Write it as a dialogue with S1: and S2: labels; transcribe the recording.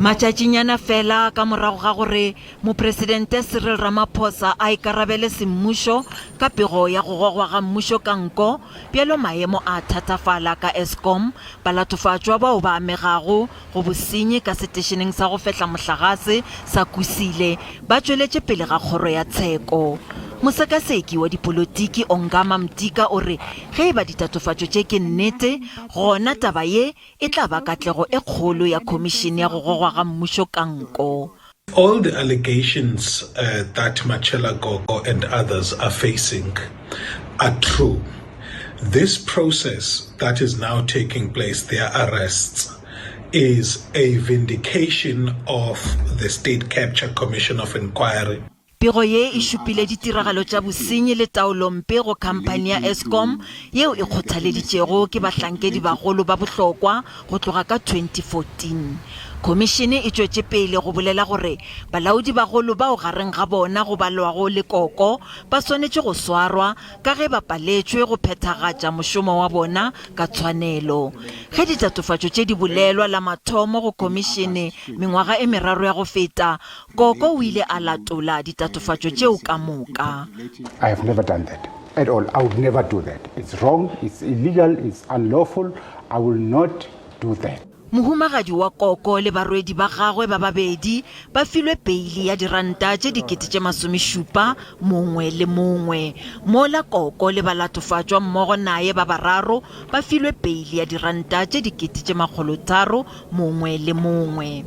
S1: Matšatšinyana fela ka morago ga gore Mopresidente Cyril Ramaphosa a ikarabele semmušo ka pego ya go gogwa ga mmušo ka nko, bjalo maemo a thatafala ka Eskom, balatofatšwa bao ba amegago go bosenyi ka setešeneng sa go fehla mohlagase sa Kusile ba tšweletše pele ga kgoro ya tsheko. Mosekaseki wa dipolotiki Ongama Mtika o re ge e ba ditatofatšo tše ke nnete, gona taba ye e tla ba katlego e kgolo ya Khomišene ya go Gogwa ga Mmušo ka nko.
S2: All the allegations that Matshela Koko and others are facing are true. This process that is now taking place, their arrests, is a vindication of the State Capture Commission of Inquiry.
S1: Pego ye e šupile ditiragalo tša bosenyi le taolompe go khamphani ya Eskom yeo e kgothaleditšego ke bahlankedibagolo ba bohlokwa go tloga ka 2014. Khomišene e tšwetše pele go bolela gore balaodibagolo bao gareng ga bona go balwago le Koko ba swanetše go swarwa ka ge ba paletšwe go phethagatša mošomo wa bona ka tshwanelo. Ge ditatofatšo tše di bolelwa la mathomo go khomišene mengwaga e meraro ya go feta, Koko o ile a latola ditatofatšo tšeo ka moka.
S3: I have never done that at all. I would never do that. It's wrong, it's illegal, it's unlawful. I will not do that.
S1: Mohumagadi wa Koko le barwedi ba gagwe ba babedi ba filwe peili ya diranta tše 80,000 mongwe le mongwe, mola Koko le balatofatšwa mmogo naye ba bararo ba filwe peili ya diranta tše 300,000 mongwe le mongwe.